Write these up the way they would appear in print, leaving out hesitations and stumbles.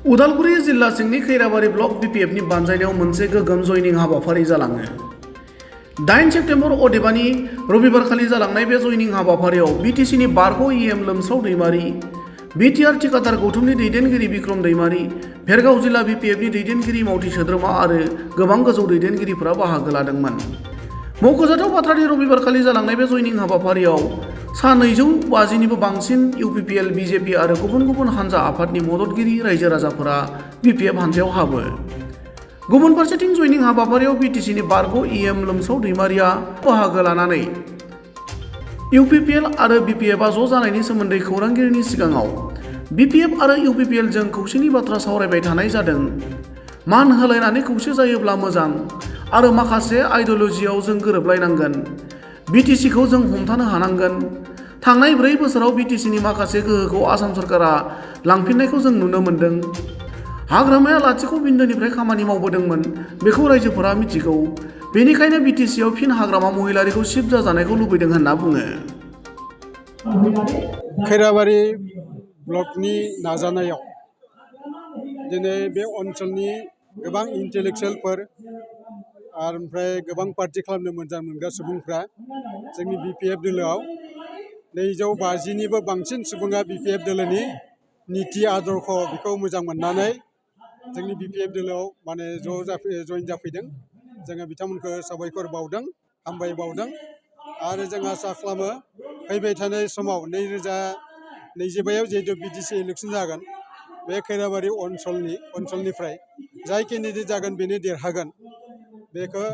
उदालगुरि जिल्ला सिंनि खैराबारि ब्लक बिपिएफनि बानजायनायाव मोनसे गोगोम जयनिं हाबाफारि जालाङो। 8 सेप्तेम्बर अदेबानि रबिबारखालि जालांनाय बे जयनिं हाबाफारियाव बिटिसिनि बारग' इएम लोमसाव दैमारि, बिटिआर थिखादार गौथुमनि दैदेनगिरि बिक्रम दैमारि, भेरगाव जिल्ला बिपिएफनि दैदेनगिरि मावथि सोद्रोमा आरो गोबां गोजौ दैदेनगिरिफोरा बाहागो लादोंमोन। मख'जाथाव बाथ्रानि रबिबारखालि जालांनाय बे जयनिं हाबाफारियाव सा 250निबो बांसिन इउपिपिएल, बिजेपि आरो गुबुन गुबुन हान्जा आफादनि मददगिरि रायजो राजाफोरा बिपिएफ हान्जायाव हाबो। गुबुन फारसेथिं जयनिं हाबाफारियाव बिटिसिनि बारग' इएम लोमसाव दैमारिया बाहागो लानानै इउपिपिएल आरो बिपिएफआ ज' जानायनि सोमोन्दै खौरांगिरिनि सिगाङाव बिपिएफ आरो इउपिपिएलजों खौसेनि बाथ्रा सावरायबाय थानाय जादों। मान होलायनानै खौसे जायोब्ला मोजां आरो माखासे आइडिय'लजियाव जों गोरोबलायनांगोन। बिटिसिखौ जों हमथानो हानांगोन। थांनाय 4 बोसोराव बिटिसिनि माखासे गोहोखौ आसाम सरकारा लांफिननायखौ जों नुनो मोन्दों। हाग्रामाया लाथिख' बिन्दोनिफ्राय खामानि मावबोदोंमोन, बेखौ रायजोफोरा मिथिगौ। बेनिखायनो बिटिसिआव फिन हाग्रामा महिलारिखौ शिफ्ट जाजानायखौ लुबैदों होनना बुङो। खैराबारि ब्लकनि नाजानायाव दिनै बे ओनसोलनि गोबां इन्टेलेक्सुयेलफोर ओमफ्राय गोबां पार्टि खालामनो मोजां मोनग्रा सुबुंफ्रा जोंनि बिपिएफ दोलोआव 250निबो बांसिन सुबुङा बिपिएफ दोलोनि नीति आदर्श बेखौ मोजां मोननानै जोंनि बिपिएफ दोलोआव जइन जाफैदों। जोङो बिथांमोनखौ साबायखर बावदों, हामबाय बावदों आरो जों आसा खालामो फैबाय थानाय समाव 2025आव जिहेतु बिटिसि इलेक्सन जागोन, बे खैराबारि ओनसोलनिफ्राय जाय केन्डिडेट जागोन बेनो देरहागोन, बेखौ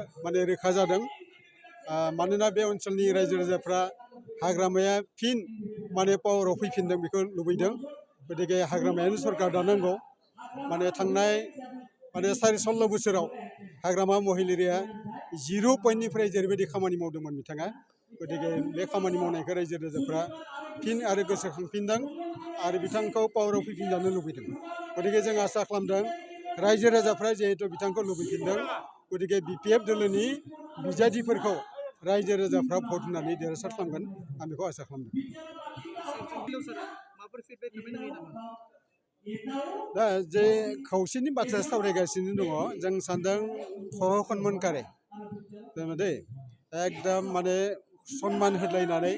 रोखा जादों। मानोना बे ओनसोलनि रायजो राजाफ्रा हाग्रामाया फिन पावाराव फैफिनदों बेखौ लुबैदों। गतिके हाग्रामायानो सरकार दानांगौ। थांनाय 16 बोसोराव हाग्रामा महिलारिया 0 पइन्टनिफ्राय जेरैबायदि खामानि मावदोंमोन बिथाङा, गतिके बे खामानि मावनायखौ रायजो राजाफ्रा फिन आरो गोसोखांफिनदों आरो बिथांखौ पावाराव फैफिनजानो लुबैदों। गतिके जों आसा खालामदों रायजो राजाफ्रा जिहेतु बिथांखौ लुबैफिनदों, गतिके बिपिएफ दोलोनि बिजाथिफोरखौ रायजो राजाफ्रा भट होनानै देरहासार खालामगोन, आं बेखौ आसा खालामदों। दा जे खौसेनि बाथ्रा सावरायगासिनो दङ, जों सानदों खनमनकारे एकदम सनमान होलायनानै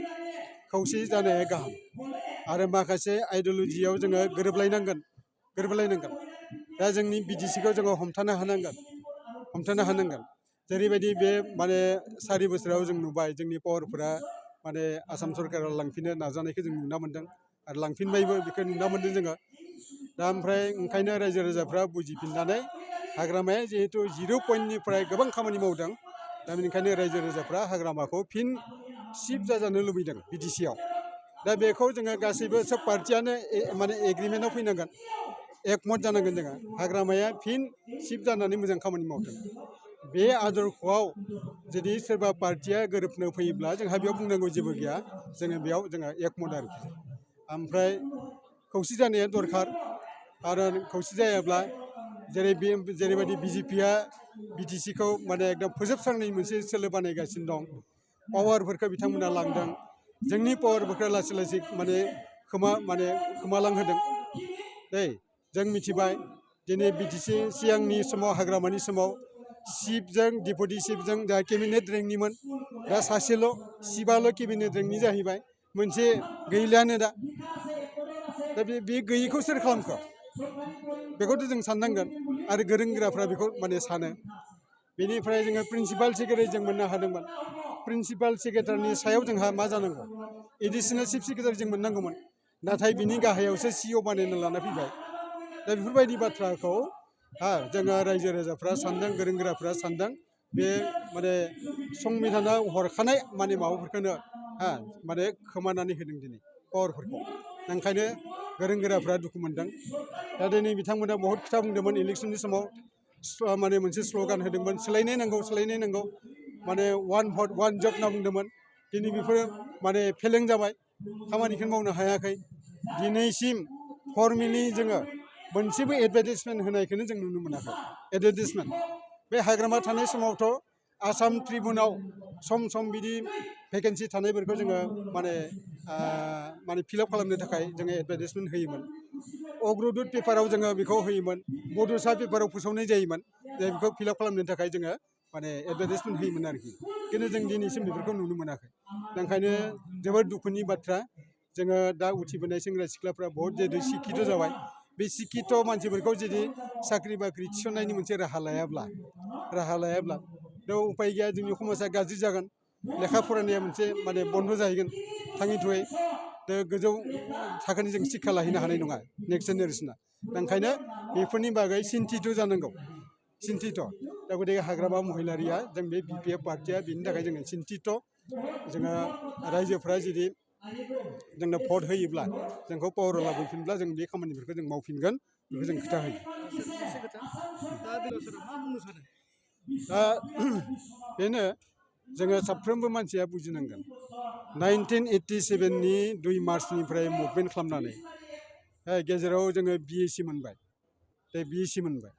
खौसे जानाया गाहाम आरो माखासे आइडिय'लजियाव जोङो गोरोबलायनांगोन। दा जोंनि बिटिसिखौ जोङो हमथानो हानांगोन। जेरैबायदि बे 4 बोसोराव जों नुबाय जोंनि पावारफोरा आसाम सरकाराव लांफिननो नाजानायखौ जों नुना मोन्दों आरो लांफिनबायबो, बेखौ नुना मोन्दों जोङो। दा ओमफ्राय ओंखायनो रायजो राजाफ्रा बुजिफिननानै हाग्रामाया जिहेतु 0 पइन्टनिफ्राय गोबां खामानि मावदों, दा बेनिखायनो रायजो राजाफ्रा हाग्रामाखौ फिन शिफ्ट जाजानो लुबैदों बिटिसिआव। दा बेखौ जोङो गासैबो सोब पार्टियानो एग्रिमेन्टआव फैनांगोन, एकमत जानांगोन। जोङो हाग्रामाया फिन शिफ्ट जानानै मोजां खामानि मावदों। बे आदर्शआव जुदि सोरबा पार्टिया गोरोबनो फैयोब्ला जोंहा बेयाव बुंनांगौ जेबो गैया, जोङो एकमत आरोखि। ओमफ्राय खौसे जानाया दरखार आरो खौसे जायाब्ला जेरैबायदि बिजेपिआ बिटिसिखौ एकदम फोजोबस्रांनायनि मोनसे सोलो बानायगासिनो दं, पावारफोरखौ बिथांमोना लांदों, जोंनि पावारफोरखौ लासै लासै खोमालांहोदों। जों मिथिबाय दिनै बिटिसि सिगांनि समाव हाग्रामानि समाव चिफजों डिपुटि चिफजों दा केबिनेट रेंकनिमोन, दा सासेल' चिफआल' केबिनेट रेंकनि जाहैबाय, मोनसे गैलियानो दा बे गैयिखौ सोर खालामखो बेखौथ' जों साननांगोन आरो गोरों गोराफ्रा बेखौ सानो। बेनिफ्राय जोङो प्रिन्सिपाल सेक्रेटारि जों मोननो हादोंमोन। प्रिन्सिपाल सेक्रेटारिनि सायाव जोंहा मा जानांगौ, एडिसनेल चिफ सेक्रेटारि जों मोननांगौमोन, नाथाय बिनि गाहायावसो सिइअ बानायना लाना फैबाय। दा बेफोरबायदि बाथ्राखौ जोङो रायजो राजाफ्रा सानदों, गोरों गोराफ्रा सानदों, बे संबिधानाव हरखानाय माबाफोरखौनो खोमानानै होदों दिनै पावारफोरखौ। ओंखायनो गोरों गोराफ्रा दुखु मोनदों। दा दिनै बिथांमोना बहुद खोथा बुंदोंमोन इलेक्सननि समाव, मोनसे स्ल'गान होदोंमोन, सोलायनाय नांगौ, 1 भट 1 जब होनना बुंदोंमोन। दिनै बेफोरो फेलें जाबाय, खामानिखौनो मावनो हायाखै। दिनैसिम फर्मेलि जोङो मोनसेबो एडभार्टाइजमेन्ट होनायखौनो जों नुनो मोनाखै। एडभार्टाइजमेन्ट बे हाग्रामा थानाय समावथ' आसाम ट्रिबुनाव सम बिदि भेकेन्सि थानायफोरखौ जोङो फिलआप खालामनो थाखाय जोङो एडभार्टाइजमेन्ट होयोमोन। अग्रदुत पेपाराव जोङो बेखौ होयोमोन बड'सा पेपाराव फोसावनाय जायोमोन जे बेखौ फिलआप खालामनो थाखाय जोङो माने एडभार्टाइजमेन्ट होयोमोन आरोखि खिन्थु जों दिनैसिम बेफोरखौ नुनो मोनाखै ओंखायनो जोबोद दुखुनि बाथ्रा जोङो दा उथिबोनाय सेंग्रा सिख्लाफ्रा बहुत जेरै शिक्षित जाबाय बे शिक्षित मानसिफोरखौ जुदि साख्रि बाख्रि थिसननायनि मोनसे राहा लायाब्ला दा उपाय गैया जोंनि समाजा गाज्रि जागोन लेखा फरायनाया मोनसे माने बन्द जाहैगोन थाङै थुङै दा गोजौ थाखोनि जों शिक्षा लाहैनो हानाय नङा नेक्स्ट जेनेरेसना ओंखायनो बेफोरनि बागै सिन्तित जानांगौ सिन्तित दा गतिके हाग्रामा महिलारिया जों बे BPF पार्टिया बेनि थाखाय जोङो सिन्तित जोङो रायजोफ्रा जुदि जोंनो भट होयोब्ला जोंखौ पावाराव लाबोफिनब्ला जों बे खामानिफोरखौ जों मावफिनगोन बेखौ जों खोथा होयो दा बेनो जोङो साफ्रोमबो मानसिया बुजिनांगोन 1987नि 2 मार्चनिफ्राय मुभमेन्ट खालामनानै गेजेराव जोङो BAC मोनबाय दा BAC मोनबाय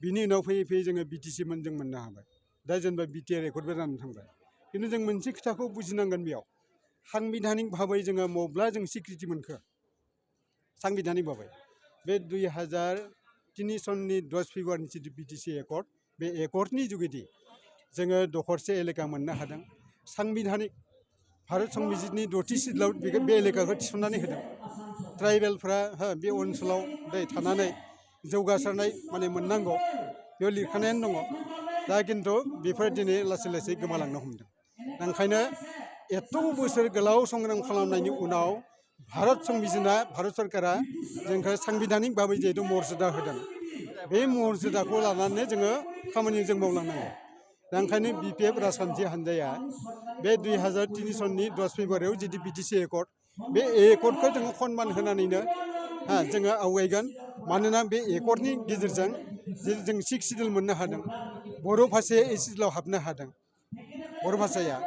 बिनि उनाव फैयै फैयै जोङो BTC जों मोननो हाबाय दा जेनेबा BTR रेकर्डबो जानानै थांबाय खिन्थु जों मोनसे खोथाखौ बुजिनांगोन बेयाव सांबिधानिक भाबै जोङो मब्ला जों स्वीकृति मोनखो सांबिधानिक भाबै बे 2003 सननि 10 फेब्रुवारिनि जिथु BTC एकर्ड बे एकर्डनि जुगेदि जोङो दखरसे एलेका मोननो हादों सांबिधानिक भारत संबिजितनि 6थि सिडुलाव बे एलेकाखौ थिसननानै होदों ट्राइबेलफ्रा बे ओनसोलाव थानानै जौगासारनाय माने मोननांगौ बेयाव लिरखानायानो दङ दा खिन्थु बेफोर दिनै लासै लासै गोमालांनो हमदों ओंखायनो एथ' बोसोर गोलाव संग्राम खालामनायनि उनाव भारत संबिजितआ भारत सरकारा जोंखौ सांबिधानिक भाबै जिहेतु मर्यादा होदों बे मर्यादाखौ लानानै जोङो खामानि जों मावलांनांगौ दा ओंखायनो BPF राजखान्थि हान्जाया बे 2003 सननि 10 फेब्रुवारियाव जिथु BTC एकर्ड बे एकर्डखौ जोङो सनमान होनानैनो जोङो आवगायगोन मानोना बे एकर्डनि गेजेरजों जों 6 सिडुल मोननो हादों बर' भाषाया 8 सिडुलाव हाबनो हादों बर' भाषाया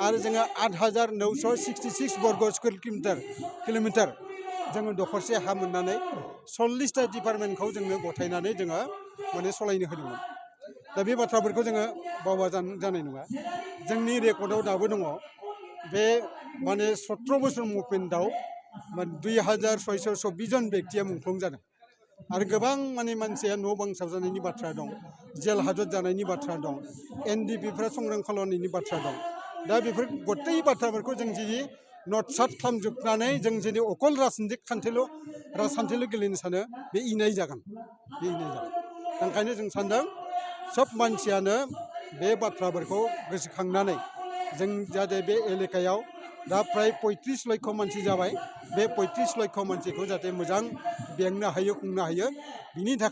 आरो जोङो 8,966 बर्ग स्कुवेर किल'मिटार जोङो दखरसे हा मोननानै 40टा डिपार्टमेन्टखौ जोंनो गथायनानै जोङो माने सालायनो होदोंमोन दा बे बाथ्राफोरखौ जोङो बावबा जानाय नङा जोंनि रेकर्डआव दाबो दङ बे माने 17 बोसोर मुभमेन्टआव 2624 जन बेक्तिया मुंख्लं जादों आरो गोबां माने मानसिया न' बां सावजानायनि बाथ्रा दं जेल हाजत जानायनि बाथ्रा दं NDPफ्रा संग्राम खालामनायनि बाथ्रा दं दा बेफोर गथै बाथ्राफोरखौ जों जुदि नटसाट खालामजोबनानै जों जुदि अकल राजखान्थिल' गेलेनो सानो बे इनाय जागोन ओंखायनो जों सानदों सब मानसियानो बे बाथ्राफोरखौ गोसोखांनानै जों जाहाथे बे एलेकायाव दा फ्राय 35 लक्ष मानसि जाबाय बे 35 लक्ष मानसिखौ जाहाथे मोजां बेंनो हायो खुंनो हायो बिनि थाखाय